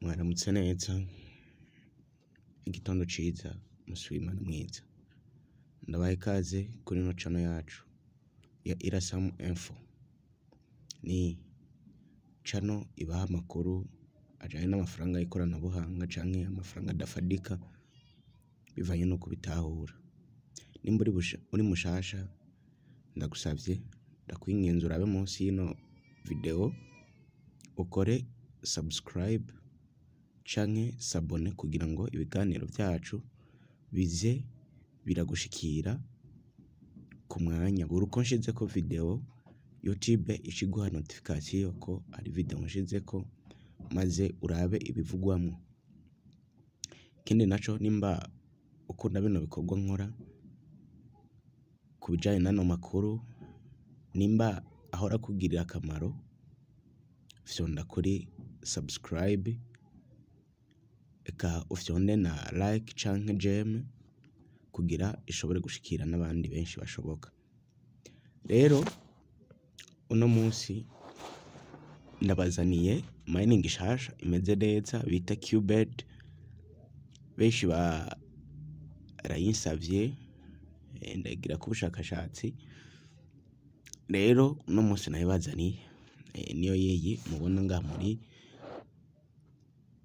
Mwaramutse neza, igitondo ciza, umusi w'Imana mwiza. Ndabaha ikaze kuri ino channel yacu ya Irasamu Info. Ni channel ibaha amakuru ajanye n'amafaranga y'ikoranabuhanga canke amafaranga adafadika bivanye nuko ubitahura. Nimba uri mushasha ndagusavye, ndakwinginze urabe munsi y'ino video ukore subscribe canke s'abonner kugira ngo ibiganiro vyacu bize biragushikira ku mwanya. Buri uko nshizeko video, YouTube ica iguha notification ko hari video nshizeko, maze urabe ibivugwamwo. Ikindi naco, nimba ukunda bino bikorwa nkora ku bijanye n'ano makuru, nimba ahora akugirira akamaro, fyonda kuri subscribe, eka ufyonde na like canke j'aime kugira ishobore gushikira n'abandi benshi bashoboka. Rero uno munsi ndabazaniye mining nshasha imeze neza bita Qbed. Benshi barayinsavye, ndayigirako ubushakashatsi. Rero uno munsi nayibazaniye, niyo yiyi mubona ngaha muri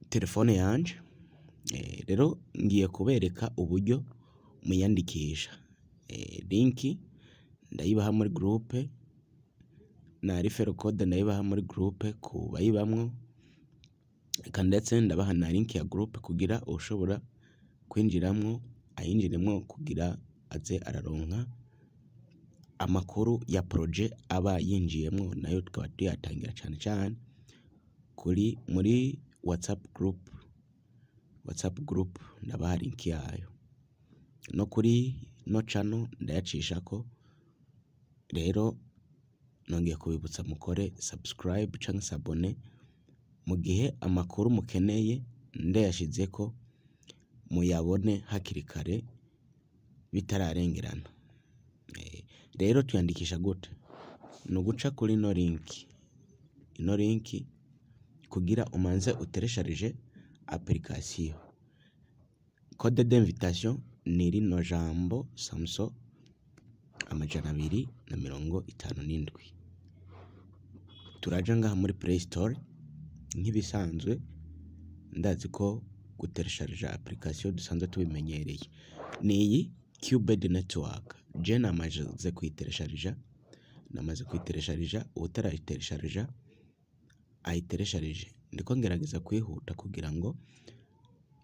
telefone yanje. Rero ngiye kubereka uburyo mwiyandikisha. Link ndayibaha muri groupe, na referral code ndayibaha muri groupe ku bayibamwo, eka ndetse ndabaha na link ya groupe kugira uwushobora kwinjiramwo ayinjiremwo kugira aze araronka amakuru ya projet aba yinjiyemwo, nayo tukaba tuyatangira cane cane kuri muri WhatsApp group. WhatsApp group ndabaha link yayo, no kuri no channel ndayacishako. Rero nongeye kubibutsa mukore subscribe canke s'abonner mu gihe amakuru mukeneye ndayashizeko muyabone hakiri kare bitararengerana. Rero tuyandikisha gute? Ni uguca kuri ino link, ino link kugira umanze uteresharije application. Code d'invitation ni rino jambo Samson 257. Turaja ngaha muri Play Store nk'ibisanzwe, ndazi ko guteresharija application dusanzwe tubimenyereye. Ni iyi Qbed Network. Je namaze kuyiteresharija, namaze kuyiteresharija, uwutarayiteresharija ayiteresharije. Ndiko ngerageza kwihuta kugira ngo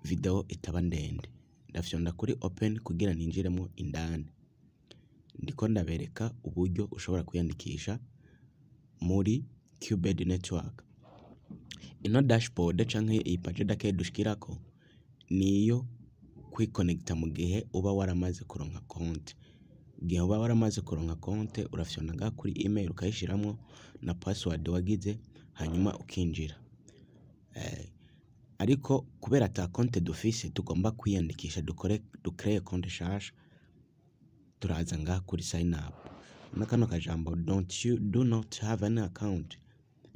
video itaba ndende. Ndafyonda kuri open kugira ninjiremwo indani. Ndiko ndabereka uburyo ushobora kwiyandikisha muri Qbed Network. Ino dashboard canke iyi page d'accueil dushikirako niyo kwikonekita mu gihe uba waramaze kuronka konte. Igihe uba waramaze kuronka konte, urafyonda ngaha kuri email ukayishiramwo na password wagize, hanyuma ukinjira. Ariko kubera ata konte dufise, tugomba kwiyandikisha dukore dukreye konte nshasha. Turaza ngaha kuri sign up. Na kano kajambo don't you do not have an account.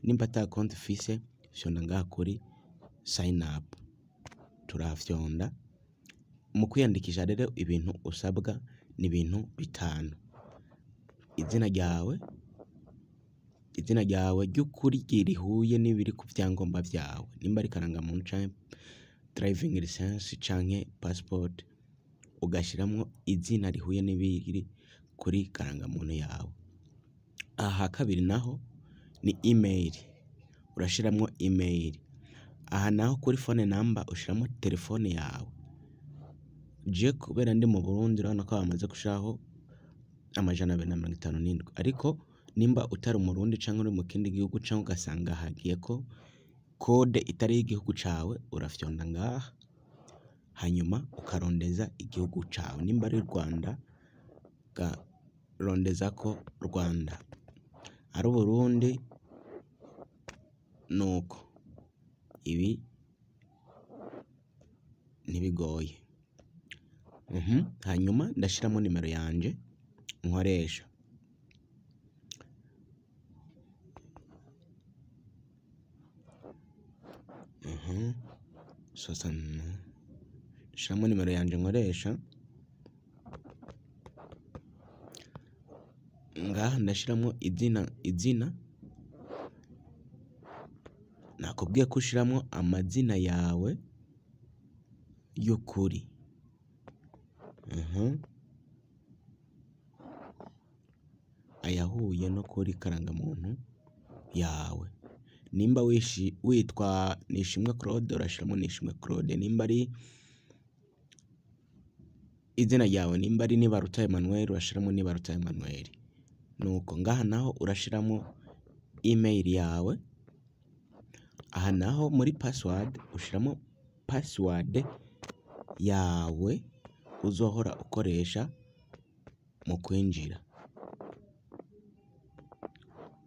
Nimba ata konte ufise, fyonda ngaha kuri sign up. Turafyonda. Mu kwiyandikisha rero ibintu usabwa ni ibintu bitanu. Izina ryawe, izina ryawe ry'ukuri rihuye n'ibiri ku vyangombwa vyawe. Nimba ari karangamuntu canke driving license canke passport, ugashiramwo izina rihuye n'ibiri kuri karangamuntu yawe. Aha kabiri naho ni email, urashiramwo email. Aha naho kuri phone number ushiramwo telefone yawe. Je kubera ndi mu Burundi urabona ko bamaze gushiraho 257, ariko nimba utari umurundi canke uri mu kindi gihugu canke ugasanga hagiyeko code itari y'igihugu cawe, urafyonda ngaha hanyuma ukarondeza igihugu cawe. Nimba ari Rwanda ukarondezako Rwanda, ari Uburundi nuko. Ibi ntibigoye. Hanyuma ndashiramo nimero yanje nkoresha. Soixante, shiramo nimero yanje nkoresha. Ngaha ndashiramwo izina nakubwiye ko ushiramwo amazina yawe y'ukuri. Ayahuye no kuri karangamuntu yawe. Nimba witwa Nishimwe Claude, urashiramo Nishimwe Claude. Nimba ari izina ryawe, nimba ari Nibaruta Emmanuel, urashiramo Nibaruta Emmanuel. Nuko ngaha naho urashiramo email yawe. Aha naho muri password ushiramo password yawe uzohora ukoresha mu kwinjira.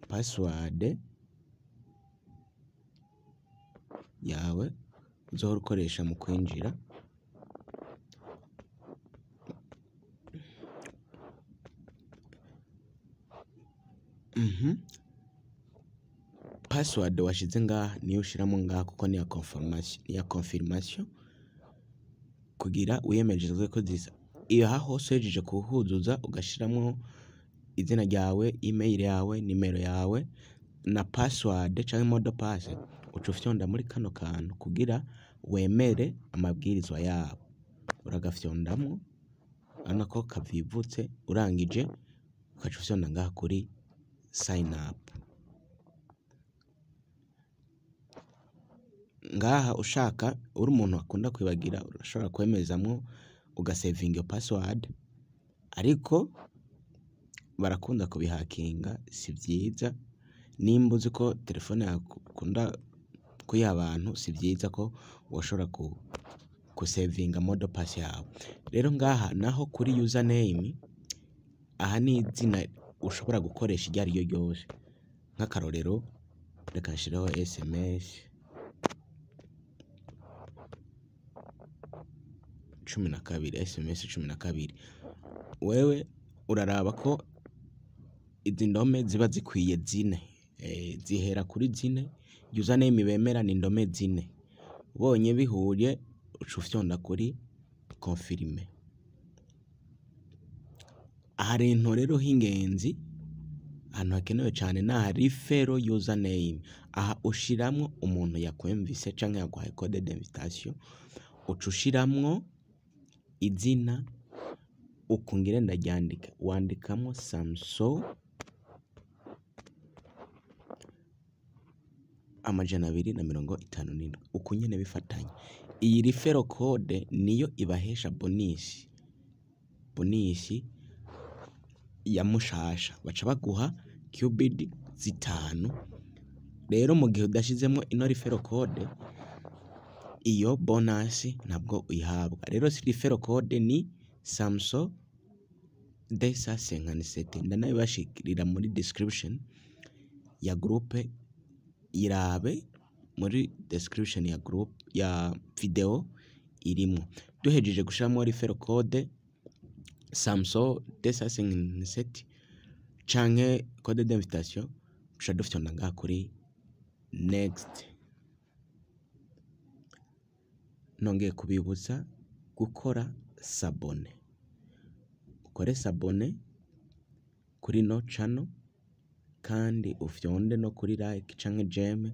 Password yawe uzohora ukoresha mu kwinjira. Password washize ngaha niyo ushiramo ngaha, kuko ni ya confirmation kugira wiyemeje ko zisa. Iyo aha hose uhejeje kuhuzuza, ugashiramwo izina ryawe, email yawe, nimero yawe na password canke mot de passe, uca ufyonda muri kano kantu kugira wemere amabwirizwa yabo. Uragafyondamwo, urabona ko kavivutse. Urangije ugaca ufyonda ngaha kuri sign up. Ngaha ushaka, uri umuntu akunda kwibagira, urashobora kwemezamwo ugasevinga iyo password, ariko barakunda kubihakinga, si vyiza. Nimba uzi ko telefone yawe ukunda kuyiha abantu, si vyiza ko woshobora gusevinga mot de passe yawe. Rero ngaha naho kuri username, aha ni izina ushobora gukoresha iryo ariryo ryose. Nk'akarorero, reka nshireho SMS 12, SMS 12. Wewe uraraba ko izi ndome ziba zikwiye zine, zihera kuri zine. Username bemera ni indome zine. Ubonye bihuye, uca ufyonda kuri confirme. Aha rero h'ingenzi, ahantu hakenewe cane, naha referral username. Aha ushiramwo umuntu yakwemvise canke yaguhaye code d'invitation, uca ushiramwo izina. Uku ngire ndaryandika, wandikamwo Samson 257, uku nyene bifatanye. Iyi referral code niyo ibahesha bonus ya mushasha, baca baguha qubit 5. Rero mu gihe udashizemwo ino referral code, iyo bonus ntabwo uyihabwa. Rero referral code ni Samson 257, ndanabibashirira muri description ya groupe. Irabe muri description ya group ya video irimwo. Duhejeje gushiramo referral code Samson 257 canke code d'invitation, duca dufyonda ngaha kuri next. Nongeye kubibutsa gukora s'abonner, ukore s'abonner kuri no channel, kandi ufyonde no kuri like canke j'aime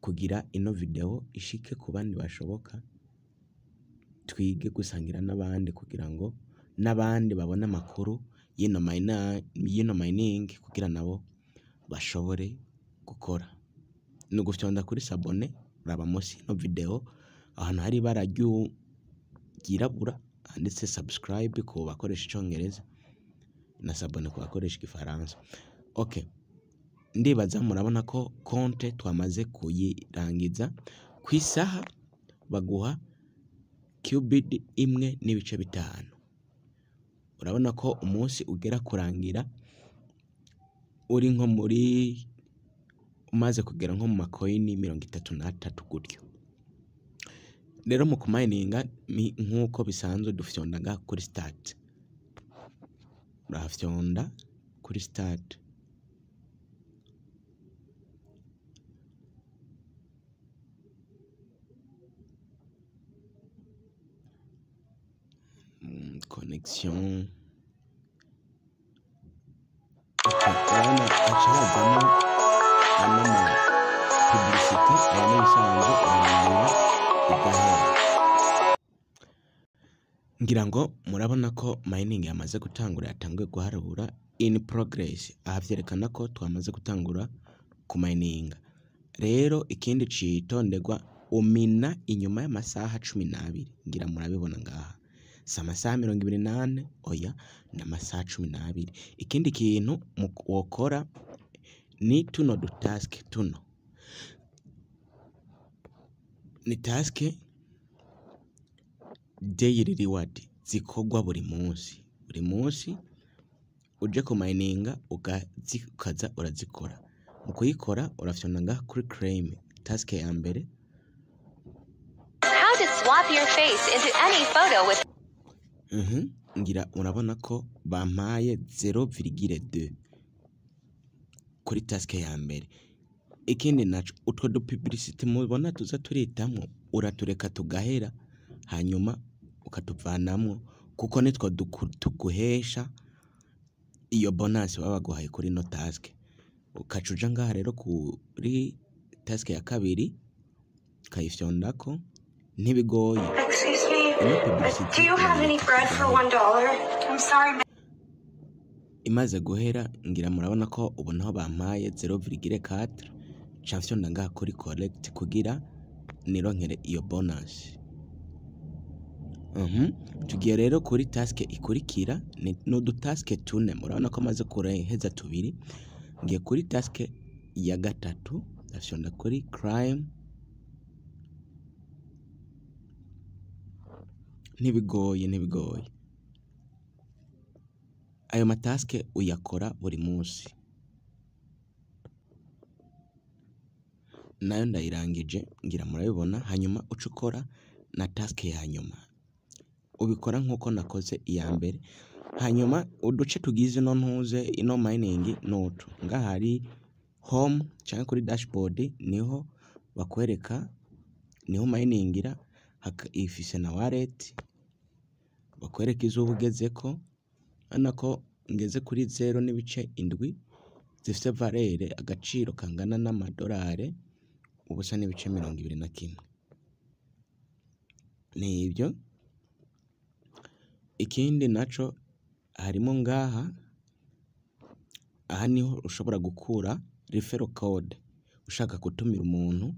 kugira ino video ishike ku bandi bashoboka, twige gusangira n'abandi kugira ngo n'abandi babone amakuru y'ino mining, kugira nabo bashobore gukora. Ni ugufyonda kuri s'abonner, uraba munsi y'ino video ahantu hari ibara ryirabura handitse subscribe ku bakoresha icongereza na s'abonner ku bakoresha igifaransa. Okay, ndibaza murabona ko konte twamaze kuyirangiza. Ku isaha baguha qubit 1.5. Urabona ko umunsi ugera kurangira uri nko muri umaze kugera nko mu makoyini 33 gutyo. Rero mu kumayininga nk'uko bisanzwe, dufyonda ngaha kuri start, urahafyonda kuri start. Connexion. Okay, urabona haca hazamo ano ma publicité. Aya n'ibisanzwe, urarindira igahera. Ngira ngo murabona ko mining yamaze gutangura, yatanguye guharura in progress. Aha vyerekana ko twamaze gutangura kumininga. Rero ikindi citonderwa, umina inyuma y'amasaha 12. Ngira murabibona ngaha, si amasaha 24, oya, ni amasaha 12. Ikindi kintu wokora ni tuno du task. Tuno ni task daily reward zikorwa buri munsi. Buri munsi uje kumininga ukaza urazikora. Mu kuyikora urafyonda ngaha kuri claim task ya mbere. How to swap your face into any photo with Ngira urabona ko bampaye 0,2 kuri task ya mbere. Ikindi naco, utwo du publicité mubona tuza turitamwo, uratureka tugahera, hanyuma ukatuvanamwo, kuko nitwo tuguhesha iyo bonus baba baguhaye kuri ino task. Ukaca uja ngaha rero kuri task ya kabiri, ukayifyondako, ntibigoye. Excuse me, Ino but publicité do you have any urayireka bread for tugahera. $1? I'm sorry, Imaze guhera, ngira murabona ko ubu naho bampaye 0,4. Nca mfyonda ngaha kuri collect kugira nironkere iyo bonus. Tugiye rero kuri task ikurikira, ni udu task tune. Murabona ko maze kuraheza tubiri, ngiye kuri task ya gatatu, ndafyonda kuri claim. Ntibigoye, ntibigoye. Ayo ma task uyakora buri munsi. Nayo ndayirangije, ngira murabibona. Hanyuma uca ukora na task ya nyuma, ubikora nk'uko nakoze iya mbere. Hanyuma uduce tugize ino ntuze, ino mining, nutu ngaha hari home canke kuri dashboard, niho bakwereka niho miningira. Ifise na wallet, bakwereka izuba ugezeko. Urabona ko ngeze kuri 0.7 zifise valeur, agaciro kangana n'amadolari 0.21. Nibyo. Ikindi naco harimo ngaha, aha niho ushobora gukura referral code ushaka gutumira umuntu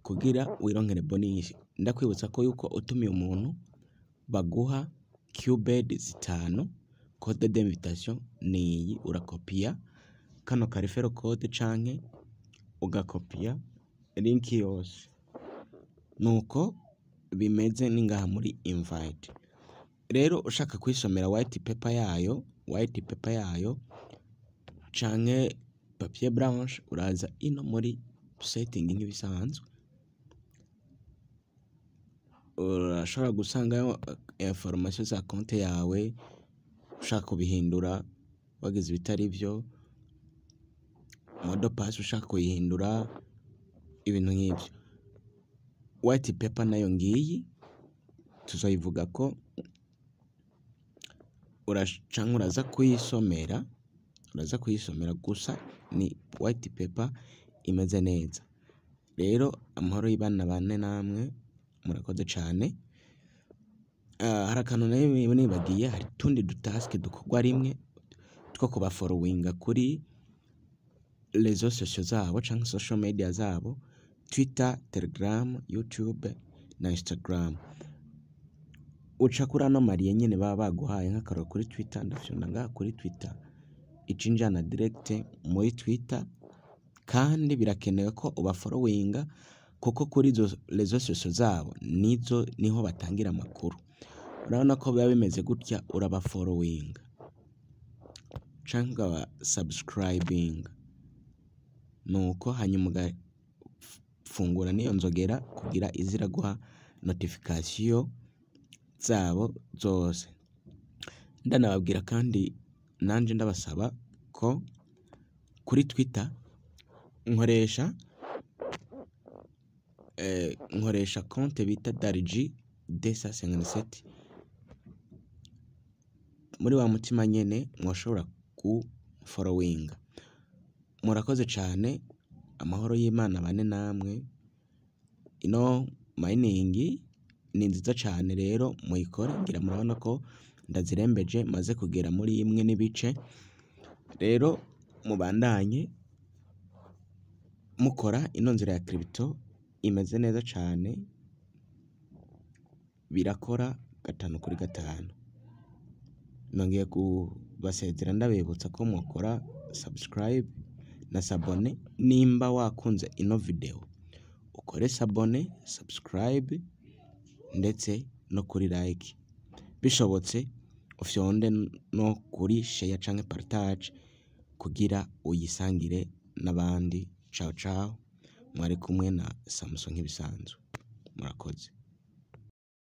kugira wironkere bonus. Ndakwibutsa ko yuko utumiye umuntu baguha Qbird zitanu. Code d'invitation niyi, urakopiya kano ka referral code canke ugakopiya link yose. Nuko bimeze. Ni ngaha muri invite. Rero ushaka kwisomera white paper yayo, white paper yayo canke papier blanche, uraza ino muri setting nk'ibisanzwe, urashobora gusangayo information za konte yawe, ushaka kubihindura wagize ibitari byo, mot de passe ushaka kuyihindura, ibintu nk'ibyo. White paper nayo ngiyi, tuzoyivuga ko canke uraza kuyisomera, uraza kuyisomera. Gusa ni white paper imeze neza. Rero amahoro y'Imana bane namwe, murakoze cane. Hari akantu nari nibagiye, hari utundi du task dukorwa rimwe two kubafollowinga kuri réseaux sociaux zabo canke social media zabo: Twitter, Telegram, YouTube na Instagram. Uca kuri ano ma lien nyene baba baguhaye. Nk'akarorero, kuri Twitter, ndafyonda ngaha kuri Twitter, ica injana direct muri Twitter. Kandi birakenewe ko ubafollowinga, kuko kuri izo réseaux sociaux zabo nizo niho batangira amakuru. Urabona ko biba bimeze gutya, urabafollowinga canke ukaba subscribinga, nuko hanyuma ugafungura n'iyo nzogera kugira ize iraguha notification zabo zose. Ndanababwira kandi nanje ndabasaba ko kuri Twitter nkoresha konte bita Dariji 257. Muri wa mutima nyene mwoshobora gufollowinga. Murakoze cane, amahoro y'Imana bane namwe. Ino mining ni nziza cane, rero muyikore. Ngira murabona ko ndazirembeje, maze kugera muri 1.5. Rero mubandanye mukora ino nzira ya crypto, imeze neza cane, birakora 5 kuri 5. Nongeye kubasezera, ndabibutsa ko mukora subscribe na s'abonner. Nimba wakunze ino video, ukore s'abonner, subscribe, ndetse no kuri like. Bishobotse ufyonde no kuri share canke partage kugira uyisangire n'abandi. Ciao ciao, mwari kumwe na Samson nk'ibisanzwe, murakoze.